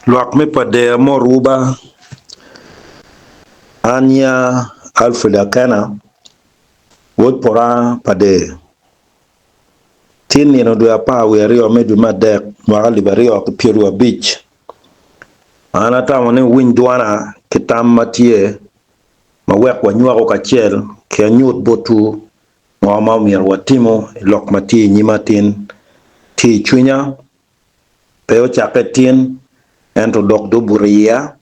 Lwak me Pader me Oruba, An nya Alfred Akena, wod Poranga Pader. Tin nino dwe 12 me dwe me adek mwaka 2025 An atamo ni wuwiny dwana ki tam ma tye ma wek wanywako kacel ki anyut botwu ngo ma omyero watimo i lok ma tye i nyima tin tye i cwinya. Pe ocakke tin, ento dok dong obuto i iya,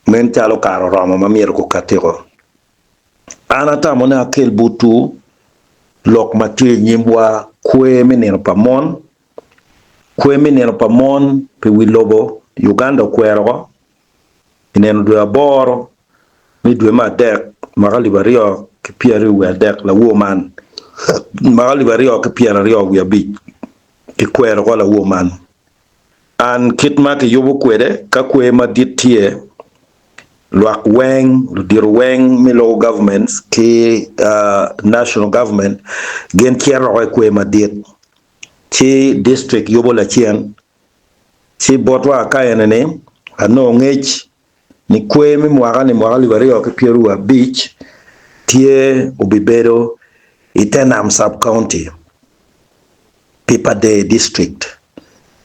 nen calo kare oromo ma myero gukatiko. An atamo ni akel botwu lok ma tye i nyimwa, kwer me nino pa mon. Kwer me nino pa mon pi wi lobo Uganda okwero oko i nino dwe aboro me dwe me adek mwaka 2023 lawor man mwaka 2025. Kikwero ko lawor man. An kit ma kiyubo kwede ka kwer madit tye, lwak weng, ludito weng me local governments ki national government gin cito woko i kwer madit ci district yubo lacen ci botwa ka eni ni anongo ngec ni kwer me mwaka ni mwaka 2025 tye obibedo i te nam sub county pi Pader district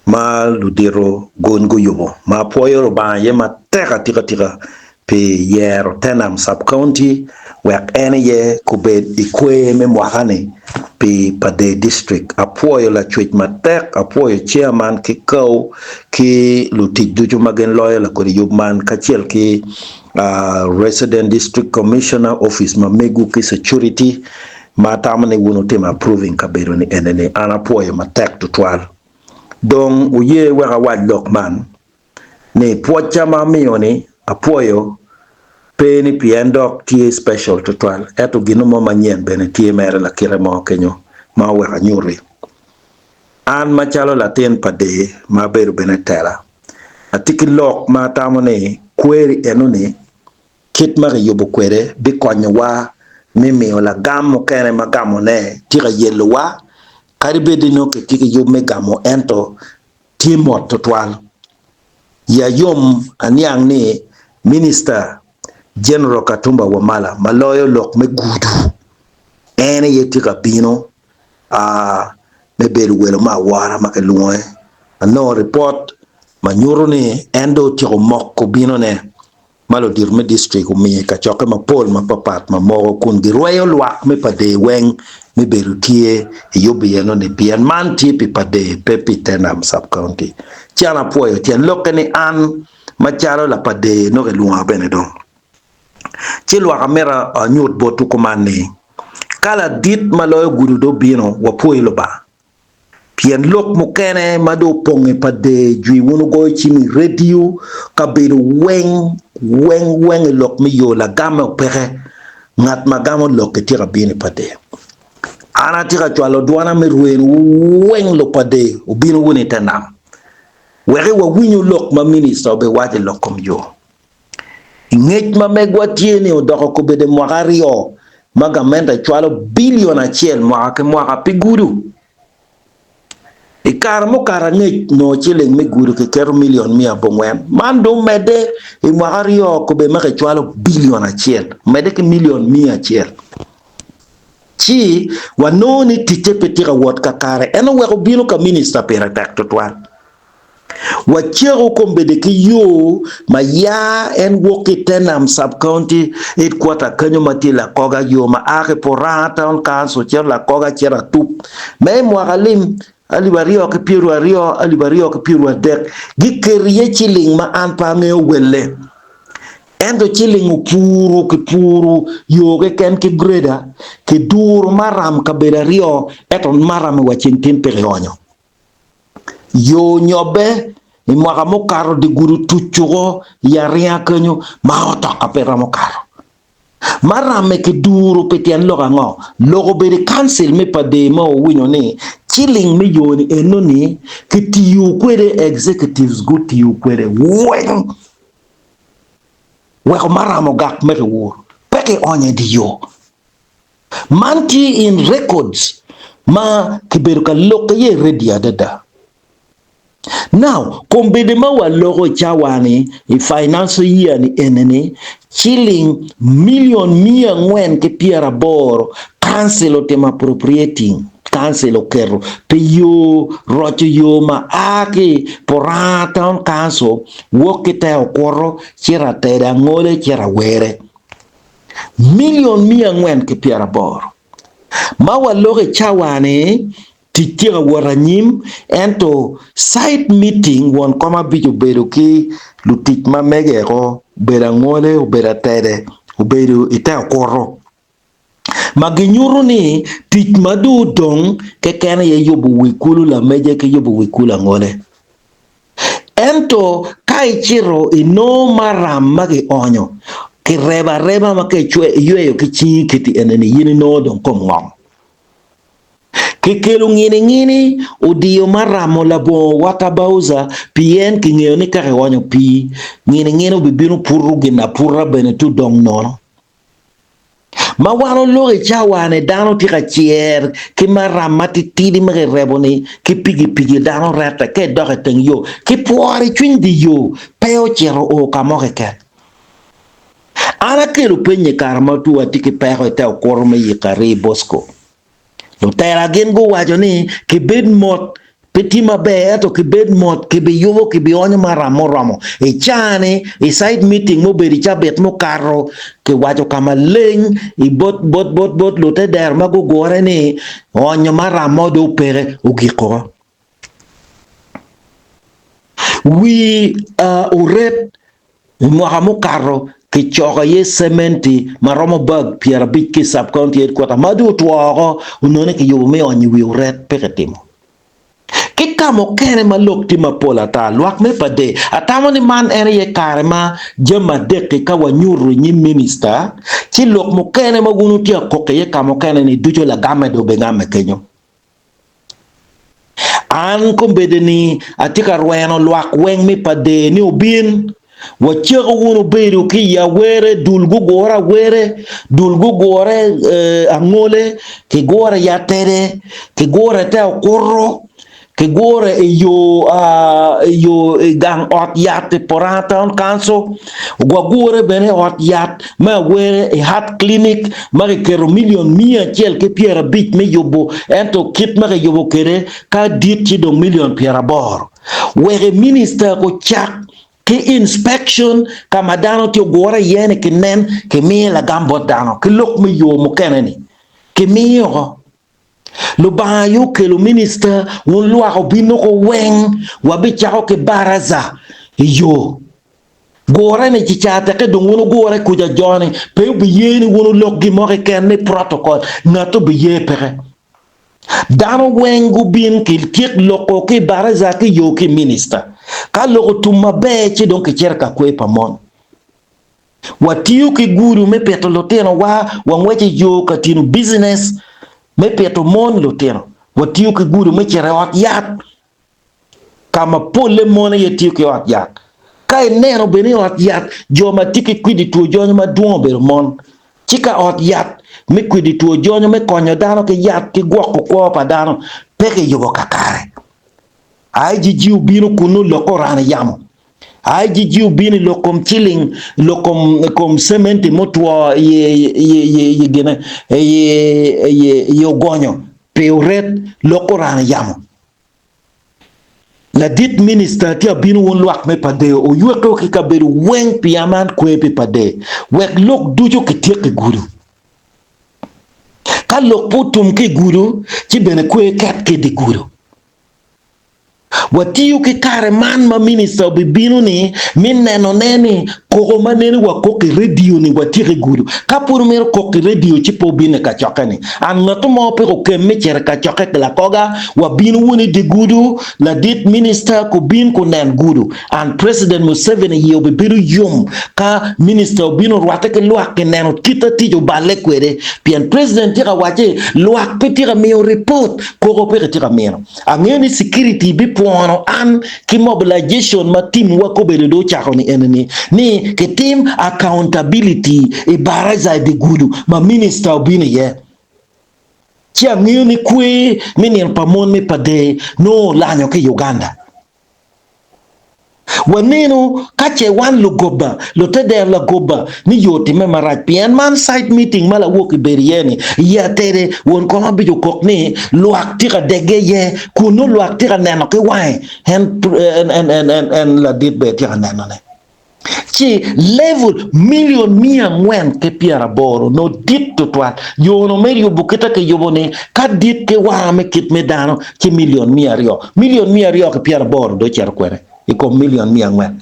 ma ludito gony guyubo ma apwoyo Lubanga iye matek atika tika pi yero Tenam sub county wek en aye kubed i kwer me mwaka ni pi Pader district. Apwoyo lacwec matek, apwoyo chairman ki kau ki lutic ducu ma gin loyo lakodi yub man kacel ki Resident District Commissioner office ma megu ki security ma atamo ni wun wutimo approving kabedo ni ene ni an apwoyo matek tutwal. Dong wuye wek awac lok man ni pwocca ma amiyo ni apwoyo pe ni pien dok tye special tutwal ento gino mo manyen bene tye mere lakite mo kenyo ma oweko anyuti. An macalo latin pa dee ma abedo bene tela atye ki lok ma atamo ni kweri eno ni kit ma kiyubo kwede bikonyowa me miyo lagam mukene ma gamone tye ka yelowa kadi bed ni nongo kitye ki yub me gamo ento tye mot tutwal. Ya yom aniang ni Minista General Katumba Wamala ma loyo lok me gudo en aye tye ka bino me bedo welo me awora ma kilwonge. Anongo ripot ma nyuto ni en dong otyeko moko binone ma ludito me distrik omiyo i kacokke mapol mapapat ma moko kun girweyo lwak me Pader weng me bedo tye i yub eno-ni pien man tye pi Pader pe pi Tenam Sub-County. Ci an apwoyo tyen lokke ni an macalo Lapader nongo kilwonga bene dong. Ci lwak amito anyut botwu kuman ni ka ladit ma loyo gudo dong obino wapwoyo Lubanga. Pien lok mukene ma dong opong i pa der jwi wun wugoyo cim i redio kabedo weng weng weng i lok me yo lagamme opeke ngat ma gamo lok ki tika bino i pa der. An atye ka cwalo dwana me rwenwu weng lupa der wubino wunu i te nam wek i wawinyu lok ma minista obiwaco i lok kom yo. Ngec ma megwa tye ni odoko kobedde mwaka aryo ma gamente cwalo bilion acel mwaka ki mwaka pi gudo. I kare mukato angec nongo ciling me gudo kiketo milion miya abongwen. Man dong omedde i mwaka aryo kobedde ma kicwalo bilion acel omedde ki milion miya acel. Ci wanongo ni ticce pe tye ka wot kakare en oweko bino ka minista pire tek tutwal. Waceko kombeddi ki yo ma ya en wok ki i Tenam Sub-County Headquarter kenyo ma tye Lakoga, yo ma a ki Puranga Town Council cito Lakoga cito Atup me i mwaka lim 2020, 2023 giketo iye ciling ma an pe angeyo welle ento ciling opuro kipuro yo keken ki grader kiduro maram kabedo aryo ento maram-mi wa ceng tin pe kionyo. Yo onyobbe i mwaka mukato dye gudo otuc-cuko i aringa kenyo ma otoka pe romo kato. Maramme ki duru pi tyen lok ango? Lok obedo i kancil me Pader ma owinyo ni ciling me yo-ni eno-ni kitiyo kwede executives gutiyo kwede weng weko maram ogak me kiwur pe kionyo i dye yo. Man tye in records ma kibedo ka lok iye i radio adada. Now, kombeddi ma waloko i cawa-ni, i financial year ni eni-ni, ciling milion 480 council otimo appropriating, council oketo pi yo roco yo ma a ki Puranga Town Council wok ki te Okuto cito Ateda Angole cito Awere. Milion 480. Ma waloko i cawa-ni, Tic tye ka wot anyim ento site meeting won kom abic obedo ki lutic ma mege eko obedo angole obedo atede obedo ite okuto ma ginyuto ni tic ma dong odong keken aye yubo wi kulu lamege ki yubo wi kulu angole. Ento ka icito inongo maram ma kionyo kirebo areba ma ka iyweyo ki cingi kiti eni-ni in inongo dong kom ngom. Kikelo nginingini odiyo maramo labongo water bowser pien kingeyo ni ka kionyo pii, nginingini obibino puto ginaputa bene ci odong nono. Ma wan oloko i cawa-ni dano tye ka cer ki maram matitidi ma kirebo-ni ki pikipiki dano rette ka idok i teng yo ki pworo i cwiny dye yo pe ocito oo ka mo keken. An akelo peny i kare ma two atye ki peko i te okuto me yiko arii Bosco. Lutela gin guwaco ni kibed mot, pe tye maber ento kibed mot, kibiyubo, kibionyo maram muromo. I caa-ni, i site meeting mubedo i cabit mukato, kiwaco ka maleng i bot bot bot bot lutedero ma gugure ni onyo maram mo dong peke ogiko. Wi oret I mwaka mukato, kicoko iye cementi ma romo bag 50 ki i Sub-County Headquarter ma dong otwo woko onongo ni kiyubo me onyo i wi oret pe kitimo. Ki ka mukene ma lok tye mapol ata, lwak me Pader atamo ni man en aye kare ma jami adek-ki ka wanyuto i nyim minista ci lok mukene ma wun wutye ka kok iye ka mukene-ni ducu lagamme dong obingamme kenyo. An kombeddi-ni atye ka rweno lwak weng me Pader ni obin, wacako wunu bedo ki i awere, dul gugure awere, dul gugure angole, kigure i atede, kigure i te okuto, Kigure i yo i yo i gang ot yat i Puranga Town Council, wagure bene i ot yat me Awere i Heart Clinic ma kiketo milion 150 me yubo ento kit ma kiyubo kwede ka dit ci dong milion 80 wek minista gucak ki inspection ka ma dano tye ogure iye ni kinen kimiyo lagam bot dano ki lok me yo mukene ni kimiyo ko. Lubanga aye okelo minista, wun lwak obino ko weng, wabicako ki baraza i yo. Gure ni cica teke dong wun wugure kuca jo-ni pe obiye ni wun wulok gin mo keken ni protocol, ngat obiye peke. Dano weng gubin kityek loko ki baraza ki yo ki minista. Ka lok otum maber ci dong kicito ka kwer pa mon. Watiyo ki gudo me pito lutinowa, wangweco i yo ka tino business me pito mon lutino. Watiyo ki gudo me cito i ot yat, ka ma polle mon aye tiyo ki ot yat. Ka ineno bene i ot yat, jo ma tye ki kwidi two jonyo madwong obedo mon. Ci ka ot yat me kwidi two jonyo me konyo dano ki yat ki gwoko kwo pa dano pe kiyubo kakare. IGG obino kunnu lok orano yamo. IGG obino i lok kom ciling, i lok kom kom cementi mutwo i i i gine i i i ogonyo pi oret lok orano yamo. Ladit minista tye abino wun lwak me Pader oyweko ki kabedo weng pi aman kwer pi Pader wek lok ducu kityek i gudo. Ka lok pe otum ki i gudo ci bene kwer ket ki i dye gudo. Watiyo ki kare man ma minista obibino ni me neno ne ni koko ma nene wakok i radio ni watyeko i gudo. Ka pud wumito kok i radio ci pe wubino i kacokke ni. An ngat mo pe okem me cito i kacokke ki lakoga, wabino wunu i dye gudo, ladit minista kubin kunen gudo. And President Museveni iye obibedo yom ka minista obino orwatte ki lwak ki neno kit a tic oballe kwede pien President tye ka wacci lwak pe tye ka miyo report koko pe kitye ka mino. Angeyo ni security bipwono an ki mobilization ma team wa kobedo dong ocako ni eni ni ni kitim accountability i baraza i dye gudo ma minister obino iye. Ci angeyo ni kwer me nino pa mon me Pader nongo olanyo ki Uganda. Wanenu ka ce wan lugoba, lutedero lagoba, ni yo otimme marac pien man site meeting ma lawok ibedo iye ni i atede won kom abic okok ni lwak tye ka degge iye kun nongo lwak tye ka neno ki wange en en en en en ladit bene tye ka nenone. Ci level milion 480 onongo dit tutwal. Yo-nu me yubo kite kiyubo ni ka dit ki wanga me kit me dano ci milion 200. Milion 280 dong ocito kwede i kom milion 400-ni.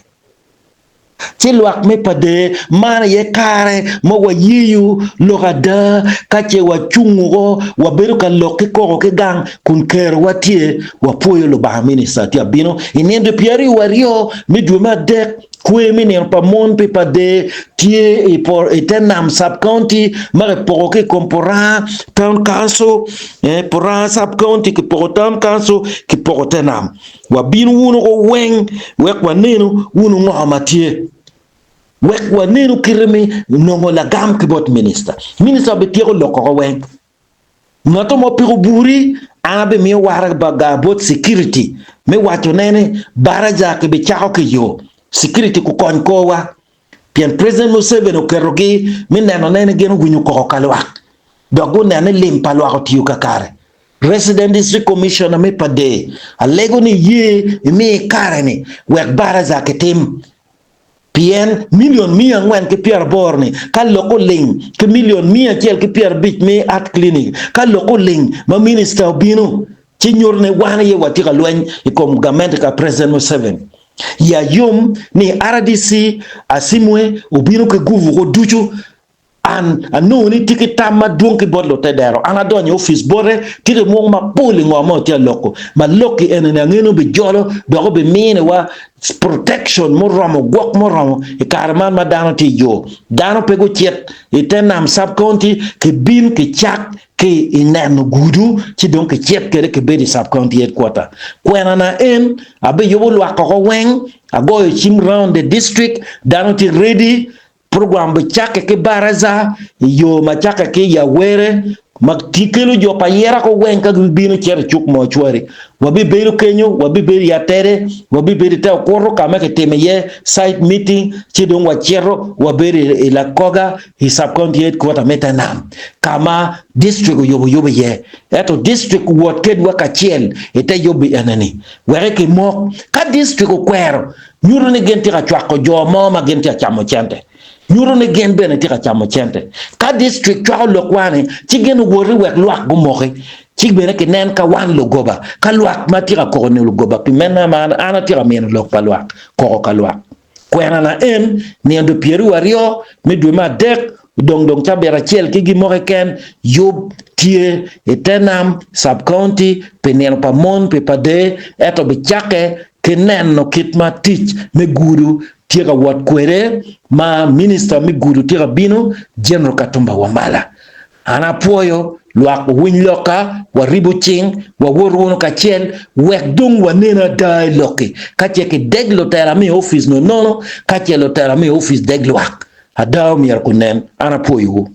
Ci lwak me Pader, man aye kare ma wayeyo lok ada ka ce wacungo ko, wabedo ka lok ki koko ki gang kun kerowa tye, wapwoyo Lubanga. Minista tye abino i nino 22 me dwe me adek, kwer me nino pa mon pi Pader tye i te nam Sub County ma kipoko ki i kom Puranga Town Council, Puranga Sub County kipoko Town Council kipoko te nam. Wabino wunu ko weng wek wanenu wunu ngo ma tye. Wek wanenu kite me nongo lagam ki bot minista. Minista obityeko lok oko weng. Ngato mo piko buri, an abimiyo waraga bot security me waco ne ni baraja kibicako ki yo. Security kukony korwa. Pien President Museveni oketogi me neno ne ni gin owinyo koko ka lwak dok guneno ni lim pa lwak otiyo kakare. Resident District Commissioner me Pader, alego ni iye imi kare ni wek baraza kitim pien milion 480 ni ka lok oling ki milion 150 me Art Clinic ka lok oling ma minister obino ci nyuto ni wan aye watye ka lweny i kom gamente ka President Museveni. Iya yom ni RDC Asimwe obino ki guvu ko ducu An anongo ni tye ki tam madwong ki bot lutedero. An adonyo i opic bote, tye ki mwong mapol i ngo ma watye ka loko. Ma lok-ki eni-ni angeyo ni obijolo dok obiminiwa protection muromo, gwok muromo i kare man ma dano tye i yo. Dano pe gucit i te nam sub-county, kibin kicak ki i neno gudo ci dong kicit kwede kibedo i sub-county headquarter. Kwenana en, abiyubo lwak oko weng, agoyo cim round the district, dano tye ready, Program bicakke ki baraza i yo ma cakke ki i Awere ma kelo jo pa Yerako weng ka gibino cito i cuk mortuary. Wabibedo kenyo, wabibedo i Atede, wabibedo i te okuto ka ma kitimo iye site meeting ci dong wacito wabedo i Lakoga i sub-county headquarter me te nam ka ma district oyubo yub iye. Ento district wot kedwa kacel i te yubbi eneni wek kimok. Ka district okwero Nyuto ni gin tye ka cwako jo mo ma gin tye ka camo cente. Nyuto ni gin bene tye ka camo cente. Ka distrik cwako lokwa ni, ci gin owoti wek lwak gumoki, ci bene kinen ka wan lugoba, ka lwak ma tye ka koko ni lugoba. Pi meno ma an atye ka mino lok pa lwak, koko ka lwak. Kwena na en, nino dwe pyeraryo aryo me dwe me adek, odong dong cabit acel ki gin mo keken, yub tye i te nam, sub-county, pi nino pa mon pi Pader, ento bicakke ki neno kit ma tic me gudo tye ka wot kwede ma minista me gudo tye ka bino, General Katumba Wamala. An apwoyo lwak owiny lokka, waribo cing, wawoto wunu kacel wek dong wanen ada i lokki. Ka ce kideg lutela me opic nonono, ka ce lutela me opic deg lwak, ada omyero kunen. An apwoyowu.